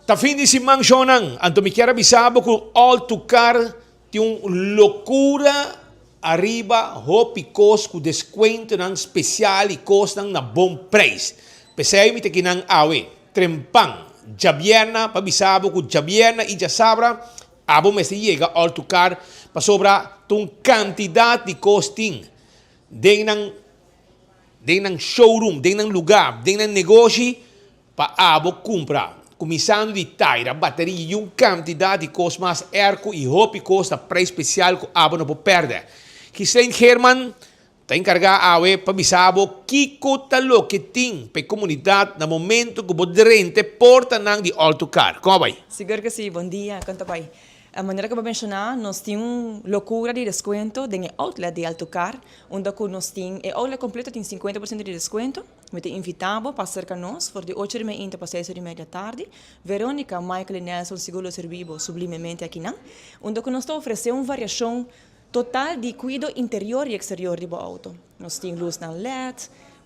Ta fin di siman shownan, anto mi kier a bisa bo ku All To Car tin un lokura ariba hopi kos ku deskuentonan spesial i kosnan na bon preis. P'esei mi ta kinan awe, trempan, djabièrna pa bisa bo ku djabièrna i djasabra abo mester yega All To Car pasobra ta un kantidat di kos tin den nan den nan showroom, den nan lugá, den nan negoshi. Pa abo kumpra, kuminsando di taira, bateria i un kantidat di kos mas, airco i hopi kos ta preis spesial ku abo no por pèrdè. Ghislaine Geerman ta enkargá awe pa bisa bo kiko ta loke tin pa e komunidat na momento ku bo drenta e portanan di All To Car. Kon a bai? Sigur ku si, bon dia, kon ta bai? Manera ku bo menshoná, nos tin un lokura di deskuento den e outlet di All To Car, unda ku nos tin e outlet kompleto tin 50% di deskuento. Mi ta invitá bo pa aserka nos for di ocho di mainta pa seis ora i media tardi. Veronica, Michael i Nelson sigur lo sirbí bo sublimemente akinan, unda ku nos ta ofresé un variashon total di kuido interior i eksterior di bo outo. Nos tin lusnan led,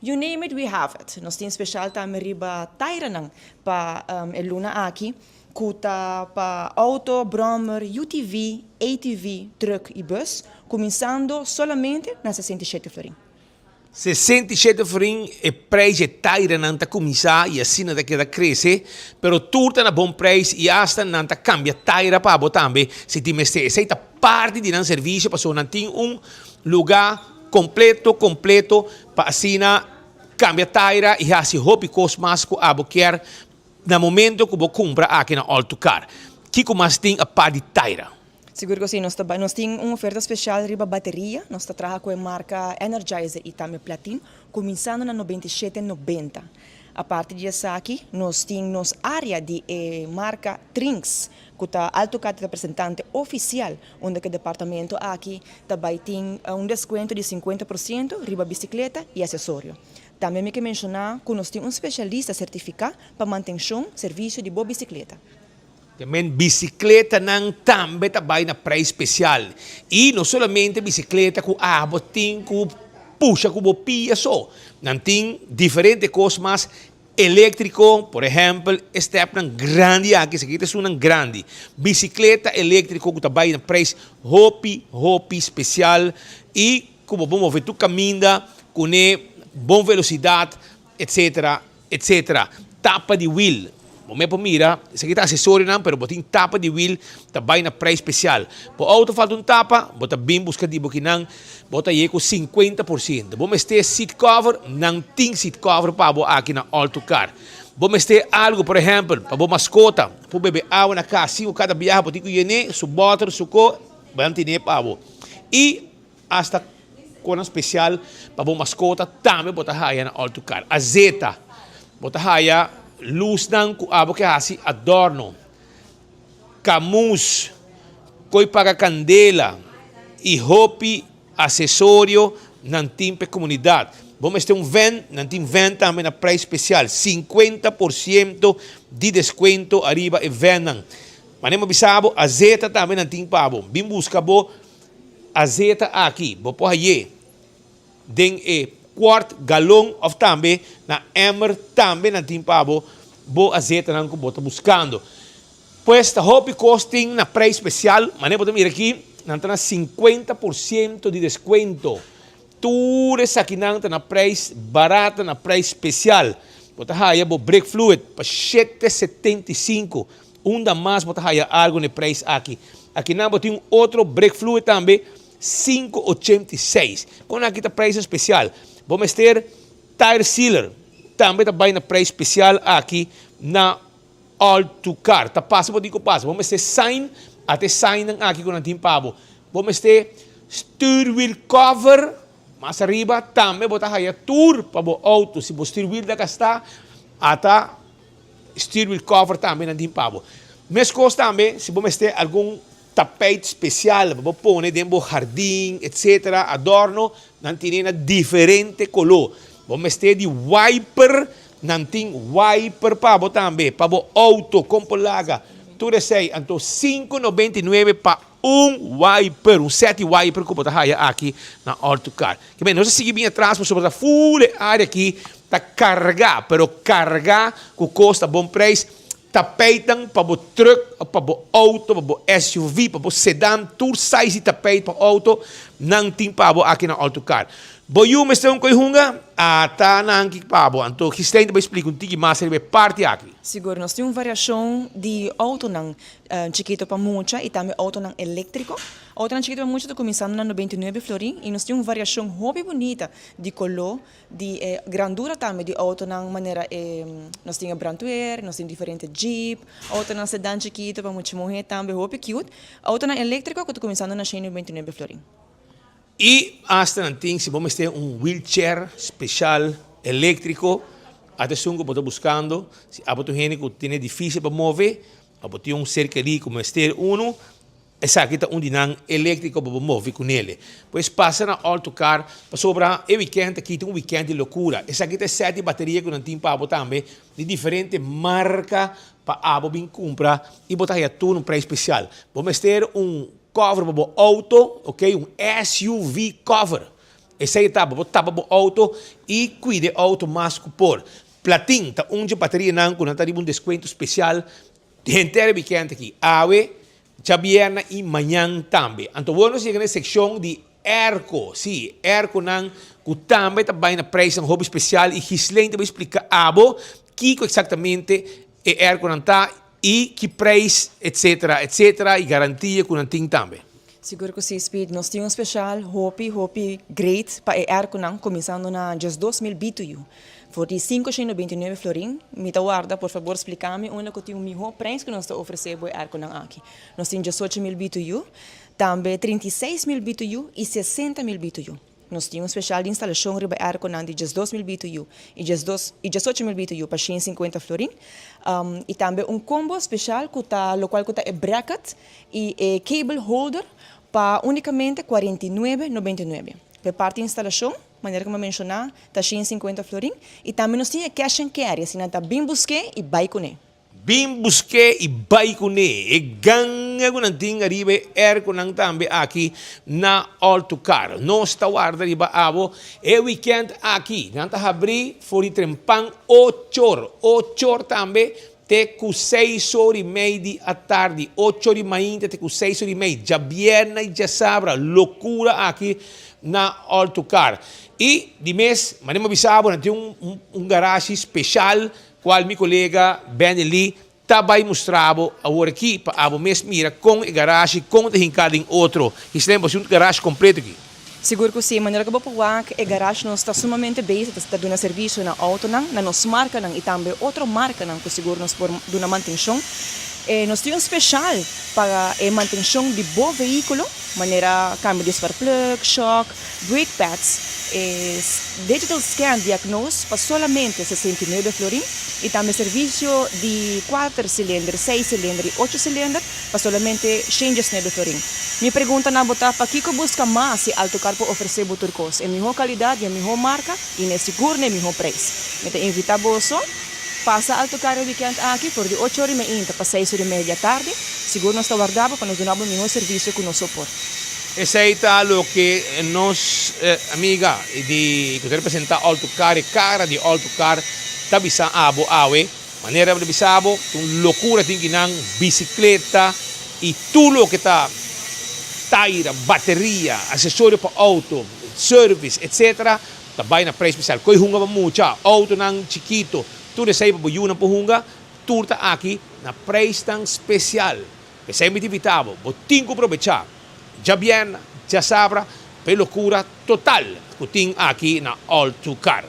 you name it, we have it. Nos tin speshal tambe riba tairanan pa e luna aki ku ta pa outo, bròmer, UTV, ATV, trùk i bùs, kuminsando solamente na 67 florin. 67 florin e prijs e tairenan ta kuminsá i asina ta keda krese, pero tur ta na bon prijs i asta nan ta kambia taira pa bo tambe si tin mester. Esei ta parti di nan servisio pasobra nan tin un lugá kompleto kompleto pa asina kambia taira i hasi hopi kos mas ku abo kier na momento ku bo kumpra aki na All To Car. Kiko mas tin apart di taira? Sigur ku si, nos ta bai, nos tin un oferta spesial riba bateria, nos ta traha ku e marka Energizer i tambe Platin, kuminsando na 97,90. Aparte di esaki, nos tin nos área di e marka Trinx, ku ta Alto Cat representante ofisial, unda ku e departamento aki ta bai tin un deskuento di 50% riba bisikleta i asesorio. Tambe mi ke menshoná ku nos tin un spesialista sertifiká pa mantenshon, servisio di bo bisikleta. Te men bisikletanan tambe ta bai na prijs spesial. I no solamente bisikleta ku abo tin ku pusha ku bo pia so. Nan tin diferente kos mas eléktriko, por ehèmpel e stèpnan grandi aki, esaki ta esunnan grandi. Bisikleta eléktriko ku ta bai na prijs hopi, hopi spesial i ku bo por move tur kaminda kuné bon velosidat, etsetera. Etc. Tapa di wiel. Bo me por mira, esaki ta asesorionan, pero bo tin tapa di wiel ta bai na prijs spesial. Bo auto falta un tapa, bo ta bin buska di bo kinan, bo ta yega ku 50%. Bo mester seat cover, nan tin seat cover pa bo aki na All To Car. Bo mester algu, por ehempel, pa bo maskota por bebe awa na kas, sin ku kada biaha bo tin ku yen'é su bòter, su ko, bo nan tine pa bo. I. Asta konan spesial pa bo maskota tambe bo ta haya na All To Car. Azeta, bo ta haya lusnan ku abo ke hasi adorno, kamus, koi paga kandela i hopi asesorio nan tin pa e komunidat. Bo mester un vèn, nan tin vèn tambe na preis spesial, 50% di deskuento ariba e vènnan. Manera mi a bisa bo, azeta tambe nan tin pa bo. Bin buska bo Azeta aki bo por hay'é den e kwart galon of tambe na emmer, tambe nan tin pa bo bo azetanan ku bo ta buskando. Pues ta hopi kos tin na preis spesial, manera bo ta mira aki nan ta na 50% di deskuento. Tur esakinan ta na preis barata, na preis spesial. Bo ta haya bo brake fluid pa 7,75. Unda mas bo ta haya algu na e preis aki? Akinan bo tin un otro brake fluid tambe, 5,86. Kon aki ta preisnan spesial? Bo mester tire sealer, tambe ta bai na preis spesial aki na All To Car. Ta pasa bo tin ku pasa. Bo mester sign, ata e signnan aki ku nan tin pa bo. Bo mester stuurwiel cover, mas ariba tambe bo ta haya tur pa bo auto. Si bo stuurwiel ta gastá, ata Stuurwiel cover tambe nan tin pa bo. Meskos tambe si bo mester algun tapijt spesial pa bo pone den bo hardin etcetera, adorno, nan tine na diferente koló. Bo mester di wiper, nan tin wiper pa bo tambe, pa bo auto, kon por laga tur esei. Anto 5,99 pa un wiper, un set di wiper ku bo ta haya aki na All To Car. Kimen, nos a sigui bin atras pasobra ta ful e área aki ta kargá, pero kargá ku kos ta bon preis. Tapijtnan pa bo truck of pa bo auto, pa bo SUV, pa bo sedan, tur size di tapijt pa auto nan tin pa bo aki na All To Car. Bo yu mester un koe hunga? Ata nan aki pa bo. Anto Gislaine ta bai splika un tiki mas riba e parti aki. Sigur, nos tin un variashon di autonan chikito pa mucha y tambe autonan electrico. Autonan chikito pa mucha ta cuminsando na 99 florin y nos tin un variashon hopi bunita di color. Di e grandura tambe di autonan manera e nos tin e brandweer, nos tin diferente jeep, autonan sedan chikito pa mucha muhe tambe hopi cute. Autonan electrico cu ta cuminsando na shen y 29 florin. Y hasta nan tin si bo mester un wheelchair special electrico, ata esun cu bo ta buscando, si abo ta un hende cu tene dificil pa move, abo tin un ser keri cu mester uno, Esaki ta un di nan eléktriko pa bo move ku nele. Pues pasa na All To Car pasobra e wikènt aki ta un wikènt di lokura. Esaki ta e sèt di bateria ku nan tin pa abo tambe di diferente marka pa abo bin kumpra i bo ta haya tur un preis spesial. Bo mester un cover pa bo outo, ok, un SUV cover. Esei ta pa bo tapa bo outo i kuida e outo mas ku por. Platin ta un dje baterianan ku nan ta riba un deskuento spesial Henter e wikènt aki, awe, djabièrnè i mañan tambe. Anto wor nos yega na e sekshon di èrko. Sí, èrkonan ku tambe ta bai na preisnan hopi spesial i Ghislaine ta bai splika abo kiko eksaktamente e èrkonan ta i ki preis etsetera etsetera i garantia ku nan tin tambe. Sigur ku si, Speed. Nos tin un spesial hopi hopi great pa e èrkonan kuminsando na 12,000 BTU. For di 529 florin, mi ta warda, por fabor splika mi unda ku tin un mihó preis ku nos ta ofresé bo e airconan aki. Nos tin 18,000 BTU, tambe 36,000 BTU i 60,000 BTU. Nos tin un speshal di instalashon riba e airconan di 12,000 BTU i 12 i 18,000 BTU pa 150 florin. I tambe un combo speshal ku ta lokual ku ta e bracket i e cable holder pa únikamente 49,99. Pa e parti instalashon. Manera ku mi a menshoná, ta 150 florin. I tambe nos tin e cash and carry, asina ta bin busk'é i bai kuné. Bin busk'é i bai kuné. E ganga ku nan tin ariba e airconan tambe aki na All To Car. Nos ta warda riba abo e weekend aki. Nan ta habrí for di trempan ochor. Ochor tambe te ku seis or i mei di atardi. Ochor di mainta te ku seis or i mei. Djabièrnè i djasabra. Lokura aki na All To Car. I di mes, manera mi a bisa bo, nan tin un un garashi speshal kual mi kolega Benny Lee ta bai mustra bo awor aki pa abo mes mira kon e garashi, kon ta hinká den otro. Gislene, bo si un garashi kompleto aki. Sigur ku si. Manera ku bo por wak, e garage nos ta sumamente bezig, ta duna servisio na outonan, na nos markanan i tambe otro markanan ku sigur nos por duna mantenshon. Nos tin un speshal pa e mantenshon di bo vehíkulo, manera kambio di sparplug, shock, brake pads, e digital scan diagnose pa solamente 69 florin i tambe servisio di kuater silinder, seis silinder i ocho silinder. Pa solamente 119 florin. Mi pregunta na bo ta, pakiko buska mas si Altocar por ofresé bo tur kos, e mihó kalidat di e mihó marka i n'e sigur n'e mihó preis? Mi ta invitá boso pasa Altocar e wikènt aki for di ocho ora i meinta pa seis ora i media di atardi. Sigur nos ta warda bo pa nos duna bo e mihó servisio ku nos so por. Esei ta loke nos amiga di ku ta representá Altocar, e kara di Altocar, ta bisa abo awe. Manera bo ta bisa bo, ta un lokura tin ki nan bisikleta i tur loke ta taira, bateria, asesorio pa outo, service, etc. Ta bai na preis spesial. Koi hunga pa mucha, outonan chikito, tur esei pa bo yunan por hunga, tur ta aki na preisnan spesial. P'esei mi ta invita bo, bo tin ku probechá djabièrnè, djasabra pa e lokura total ku tin aki na All To Car.